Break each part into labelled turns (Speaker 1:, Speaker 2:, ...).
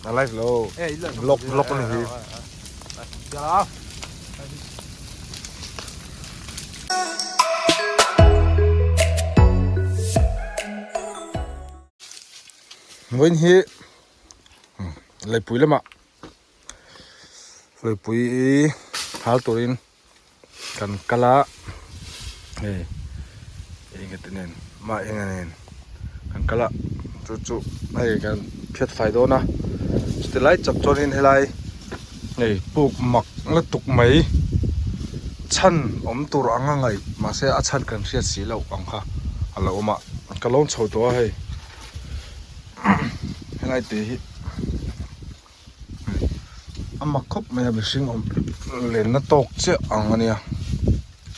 Speaker 1: A live lo. Vlog vlog a ni hi. Vawiin hi leipui lamah leipui hal turin kan kal a hei eng te nen mah enga nen kan kal a chu chu hei kan phiat fai dawn a chuti lai chak chuanin helai hei puk mak lutuk mai chhan awm tur ang a ngaih mahse a chhan kan hriat si loh ang kha a lo awm a ka lo chho tawh a hei helai te hi. A mak khawp mai a mihring awm lenna tawk chiah ang a nia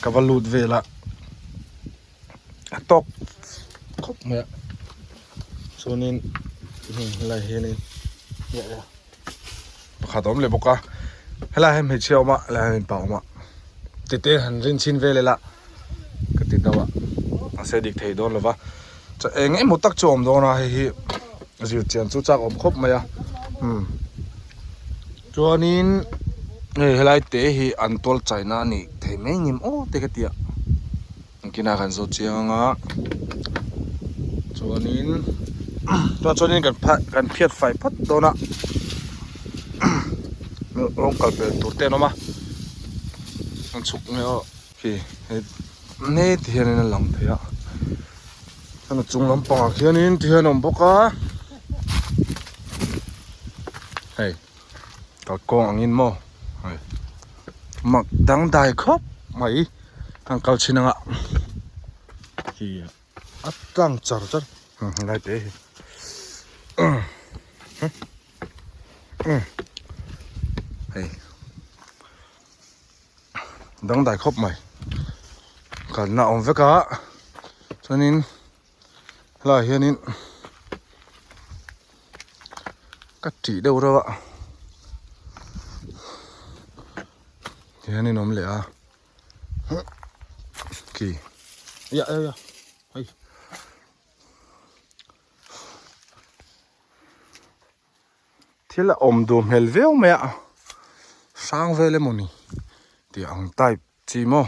Speaker 1: ka va lut vel a a tawk khawp mai a chuanin helai hianin pakhat a awm leh bawk a helai hian hmeichhia a awm a helai hian mipa a awm a tete han rin chhin vel ila ka ti deuh a mahse dik thei dawn lo va chaw eng emaw tak chu a awm dawn a hei hi zir chian chu chak awm khawp mai a umm chuanin hei helai te hi an tual chaina a nih thei mai ngem aw te ka ti a engtin a kan zawt chiang ang a chuanin chuan chuanin kan pha kan phiat fai phawt dawn a rawng kal pel tur te an awm a an chhuk nge aw. Khi hei ne ti hianin a lang thei a chuan a chung lampangah khianin ti hian a awm bawk a hei kalkawng angin maw hei mak dangdai khawp mai an kal chhin anga khi a tlang char char helai te hi hei. Dangdai khawp mai kalna a awm vek a chuanin helaiah hianin ka tih deuh reuh a tihianin a awm leh a khi ya ya ya hei. Thil a awm duh hmel viau mai a, hrang vel emaw ni tih ang type chi maw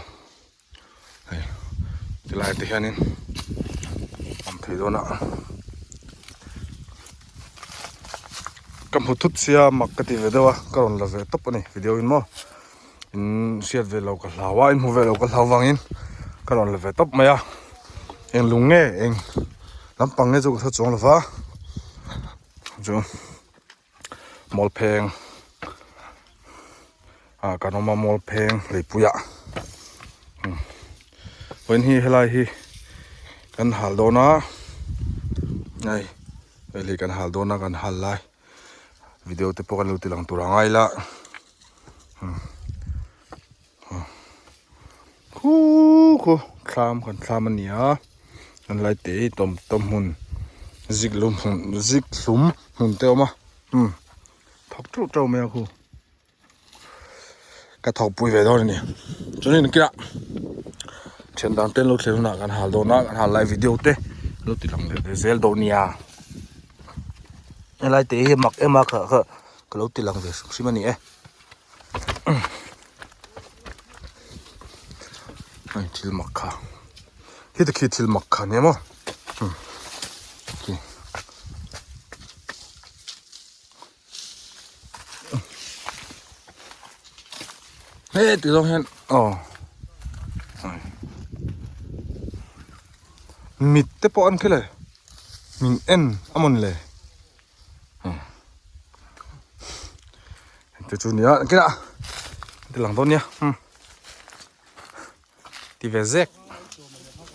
Speaker 1: hei tilai te hianin awm thei dawn a ka hmu thut sia mak ka ti ve deuh a ka rawn la ve tawp a ni video in maw in hriat ve lo ka hlau a in hmu ve lo ka hlau vangin ka rawn la ve tawp mai a eng lung nge eng lampang nge chu ka hre chuang lo va. Chu mawl pheng ah kan awm a mawl pheng leipuiah vawiin hi helai hi kan hal dawn a hei hei kan hal dawn a kan hal lai video te pawh kan lo ti lang tur a ngai la khu khu thlam kan thlam a ni a an lai te hi tawm tawm hmun zik lum hmun zik hlum hmun te a awm a umm thawk teuh teuh mai a khu ka thawk pui ve dawn a ni chuanin engtin ah thian dang te an lo thlen hunah kan hal dawn a kan hal lai video te lo ti lang leh ve zel dawn nia helai te hi mak em a kha kha ka lo ti lang ve hrim hrim a ni e. Hei thil mak kha heti khi thil mak kha nia maw khi heti zawng hian aw mit te pawh an khi le min en a mawn le. Te chu nia kila ti lang dawn nia ti ve zek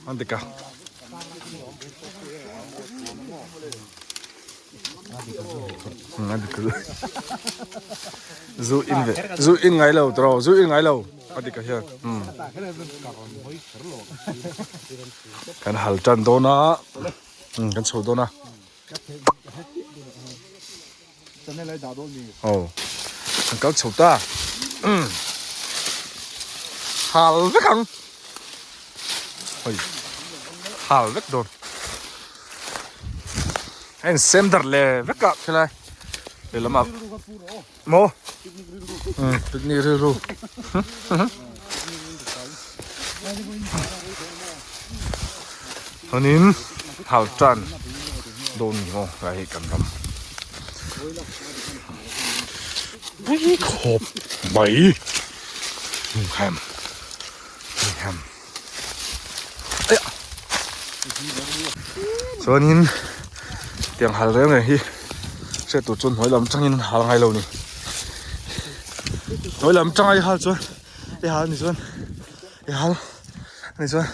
Speaker 1: an dik a zu in ve zu in ngai lo tawh zu in ngai lo a dik a hian kan hal tan dawn a kan chho dawn a. Aw kan kal chho ta umm hal vek ang hei hal vek dawn a in sem darh leh vek a khilai. Lehlamah maw umm picnic rilru chuanin hal tan dawn ni maw helai hi kan ram pui khawp mai hem hem Chuanin tiang hal reng reng hi hriat tur chuan hnuai lam tangin hal ngai lo ni. Hnuai lam tanga i hal chuan i hal ni chuan i hal ni chuan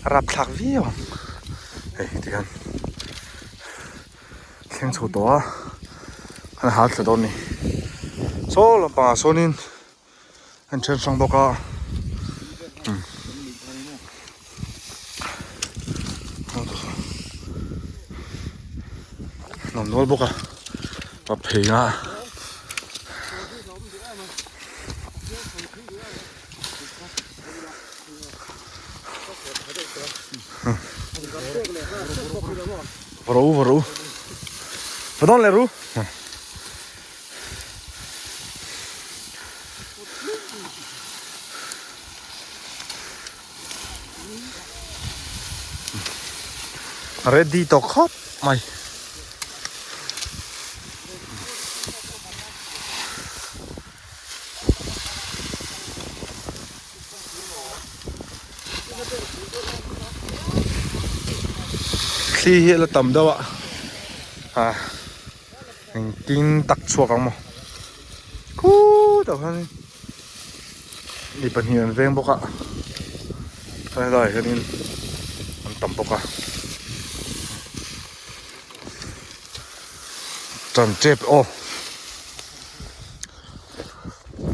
Speaker 1: a rapthlak viau ang hei tikhan thleng chho tawh a an hal thla dawn ni. Saw lampangah sawnin. An then hrang bawk a nuam nual bawk a a phei a va ro va ro va dawn leh ru. Ready tawh khawp mai. Thli hi a la tam deuh a ah. Engtin tak chhuak ang maw? Khutah khanin mi pahnih an veng bawk a, helaiah hianin an tam bawk a. Tan tep aw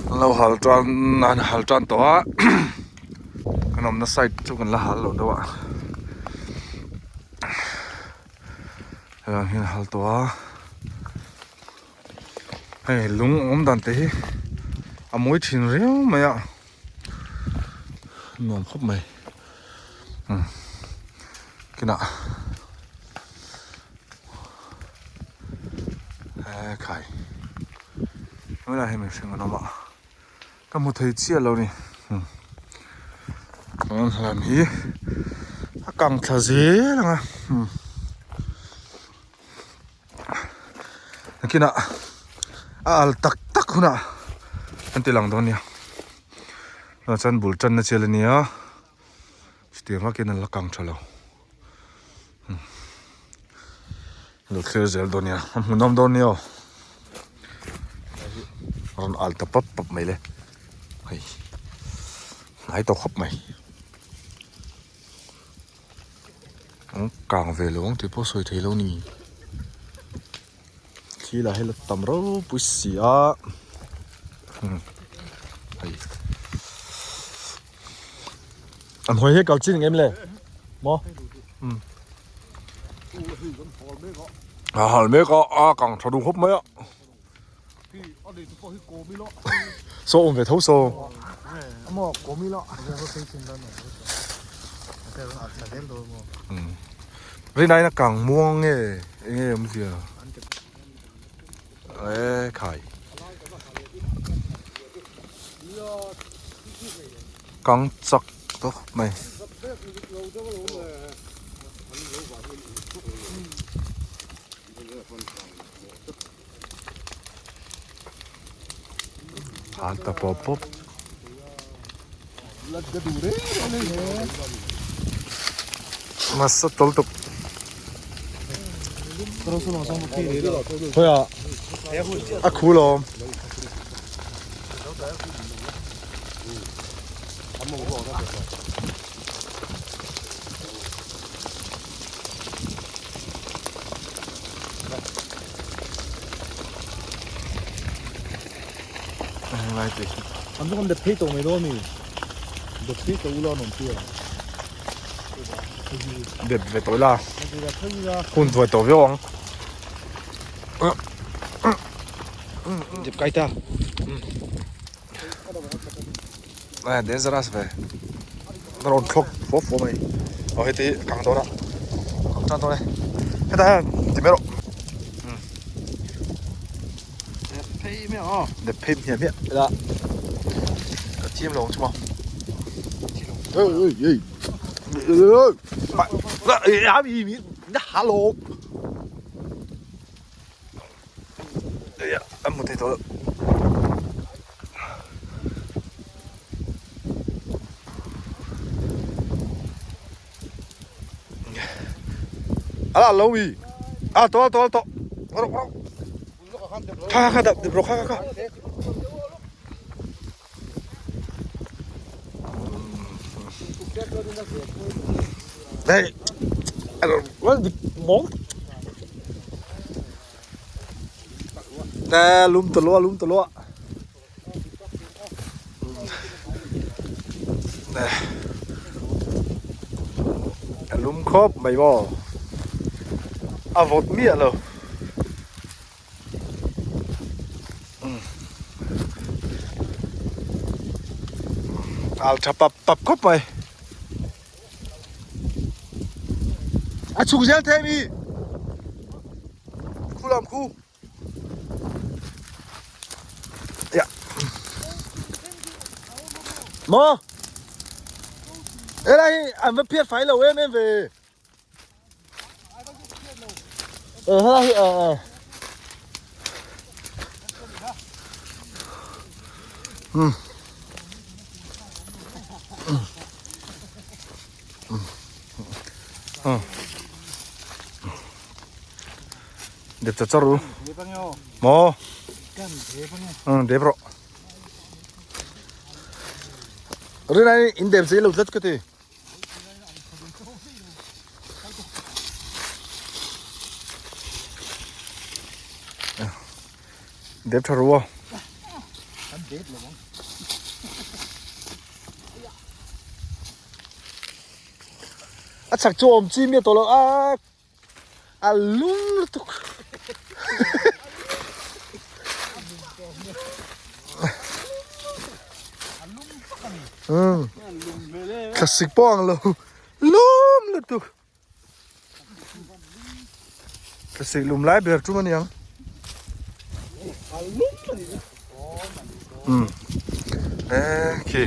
Speaker 1: an lo hal tan an hal tan tawh a kan awmna side chu kan la hal lo deuh a. Helaiah hian a hal tawh a hei lung awm dan te hi a mawi thin riau mai a nuam khawp mai umm kinah ekhai helaiah hian mihring an awm a. Ka hmu thei chiah lo ni umm lam hi a kang thla zel ang a umm nakinah a al tak tak hunah an ti lang dawn nia tunah chuan bul tanna chial a nia chutiang vakin an la kang tha lo umm lo thlir zel dawn nia a hmuhnawm dawn nia aw rawn al ta pap pap mai le hei hnai tawh khawp mai an kang ve lo ang tih pawh sawi thei lo ni thli lah hi la tam ropui si a hei an hawi hi kal chin ang em le maw umm a hal mek a a kang tha duh khawp mai a saw awm ve tho saw rinai na kang muang nge enge awmzia e khai kang chak tawh khawp mai. Hal ta pawp pawp. Nasa tawlh tuk. Thôi à A khu lawm. Lai te hi.
Speaker 2: An chu kan dep phei tawh mai dawn a ni. Dep phei tawh ula an awm tir ang.
Speaker 1: Dep ve tawh ila. Hun thuai tawh viau ang. Dep kai ta. Nè dangerous ve. Nó rawn thlawk fawp fawp mai. Aw heti kang dawn a. Kang tan dawn e. Hetah hian ti mai rawh. Dep phei hmiah hmiah ila ka thiam lo ang chu maw. Ey ey ey Hello. An hmu thei tawh lo. Ala lo mi. A to to to. Ro ro. Kha kha dap ro kha kha kha. Đây. Nè lum tơ lúa lum tơ lúa. Nè. A lum khawp mai maw. A vawt miah lo. Al tha pap pap khawp mai. A chhuk zel thei mi. Khu lam khu. Ya. Maw. Helai hi an va phiat fai lo em em ve. Ờ helai hi ờ ờ. Um. Um. Dep cha char u. Maw. Um dep rawh. Rinai in dep zei lo tlat ka ti. Dep tha ru aw. A chak chu awm chi mi a tawh lo a a lum lutuk. Thlasik pawh ang lo lum lutuk. Thlasik lum lai ber tum a niang. Um khi.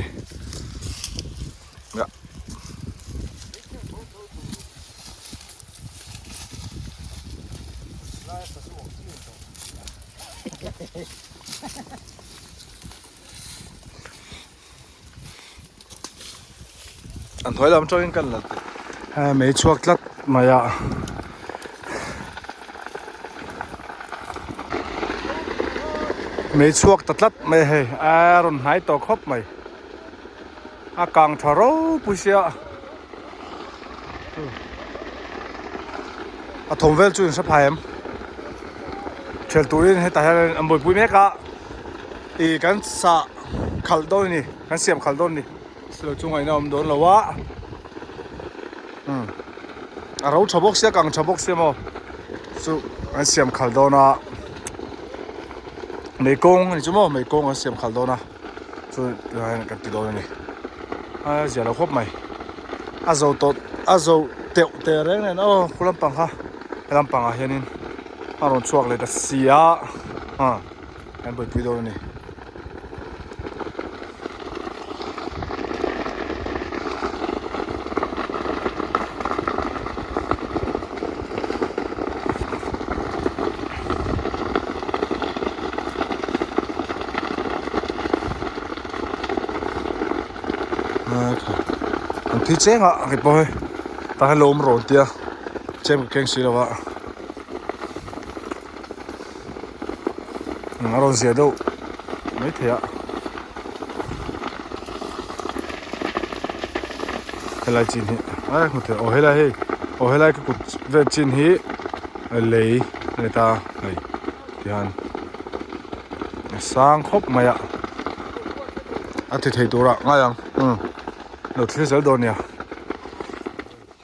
Speaker 1: An hnuai lam atangin kan la teh mei chhuak tlat mai a. Mei chhuak ta tlat mai a hei a rawn hnai tawh khawp mai a kang tha ropui sia a thawm vel chu in hre phai em thial turin hetah hian an buaipui mek a ih kan sah khalh dawn a ni kan siam khalh dawn a ni silo chu ngaihna a awm dawn lo a umm a ro tha bawk sia kang tha bawk sia maw chu an siam khalh dawn a mei kawng a ni chu maw mei kawng an siam khalh dawn a chu tunah hian kan ti dawn a ni a zia lo khawp mai a zo tawh a zo teuh teh reng nen aw khu lampang kha he lampang ah hianin a rawn chhuak leh ta si a ah kan buaipui dawn a ni. An thi cheng a kei pawh hei tah hian lo awm rawh an tia chem ka keng si lo a a rawn zia deuh maithei a helai chin hi a hmu thei aw helai hei aw helai ka kut vel chin hi lei a ni ta hei tihian a sang khawp mai a a ti thei tur ah ngai ang umm lo thlir zel dawn nia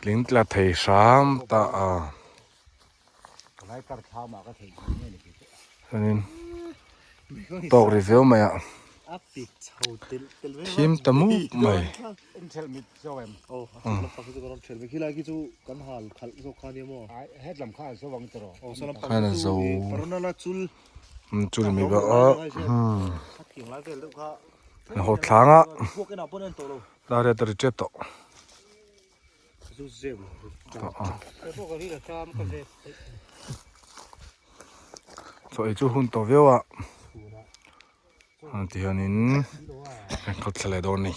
Speaker 1: tling tla thei hram ta a. Chuanin tawk ri viau mai a thim ta mup mai. Khan a zo. Chu ni mai bawk a haw thlang a dar riat a ri tep tawh. Chaw ei chu hun tawh viau a ti hianin kan kawt thla leh dawn a ni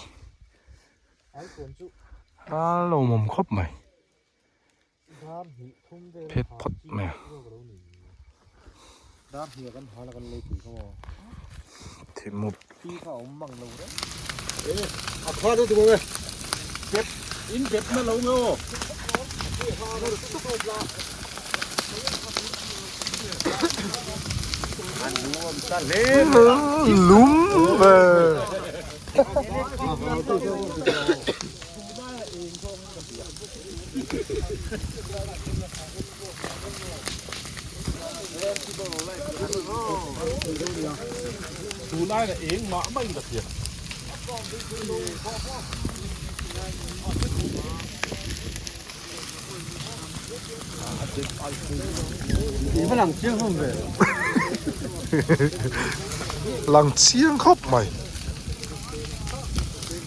Speaker 1: a lawmawm khawp mai. Phet phawt mai a. Thimut. Lum ve. Lang chiang khawp mai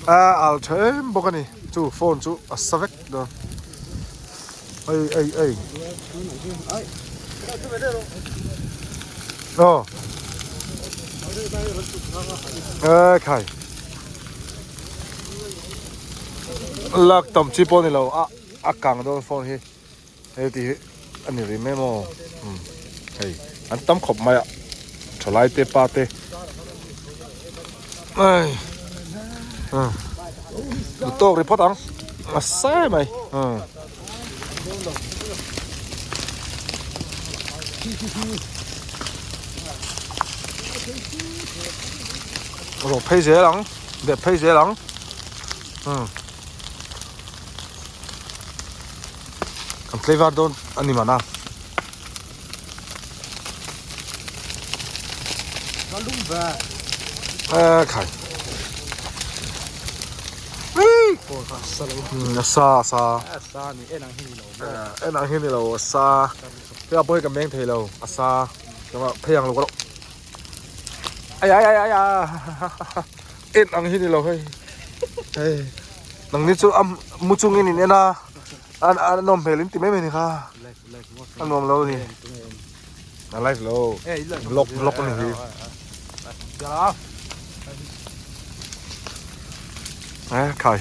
Speaker 1: a al tha em bawk a ni chu phone chu a sa vek dawn ei ei ei aw e khai lak tam chi pawh a ni lo a a kang dawn phone hi hei tih hi a ni rih mai maw umm hei an tam khawp mai a thalai te pa te ai ah duh tawk ri phawt ang a sai mai umm. Rawh phei zel ang dep phei zel ang umm. Kan tlaivar dawn a ni mahna. Eh khai. A sa a sa. En ang hi ni lo a sa. Hei pawh hi ka meng thei lo a sa. Phei ang lo ka rawh. Ai ai ai ai ai. En ang hi ni lo hei. Hei. Nang ni chu a mu chungin in en a. A a nawm hmel in ti mai mai ni kha. A nuam lo ni. A live lo. Vlog vlog a ni hi. Eh khai.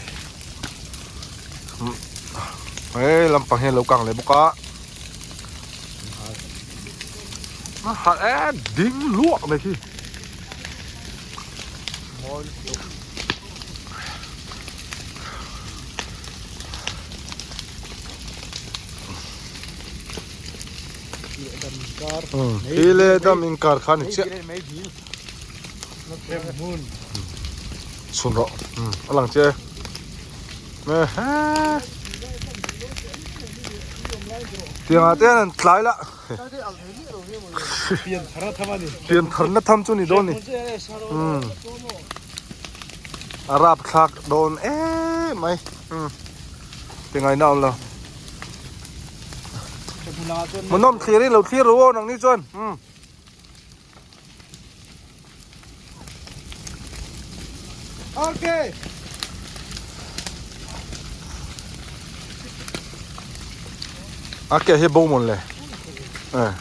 Speaker 1: Hei lampang hian lo kang leh bawk a. A hal e ding luak mai khi. Khi leh dam inkar kha ni chiah. Chhun rawh. A lang chiah e. Tiangah te hian an tlai lah. Pian tharna tham chu ni dawn ni. A rap thlak dawn em mai. Tingaina awm lo. Hmuhnawm thlir in lo thlir ru aw nangni chuan.
Speaker 2: Okay.
Speaker 1: A ke hi bo mawn le. Eh.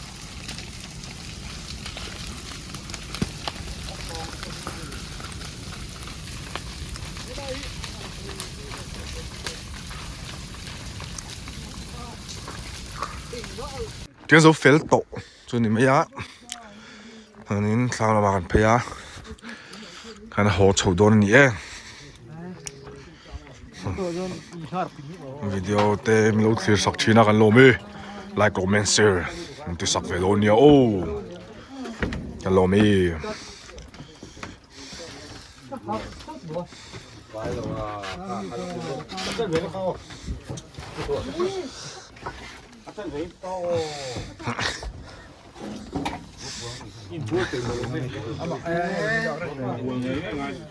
Speaker 1: Tiang zo fel tawh. Chu ni mai a chuanin thlang lamah kan phei a kan haw chho dawn a ni e video te min lo thlir sak thin a kan lawm e like comment share min ti sak ve dawn nia aw kan lawm e.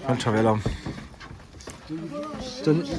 Speaker 1: An tha ve lo.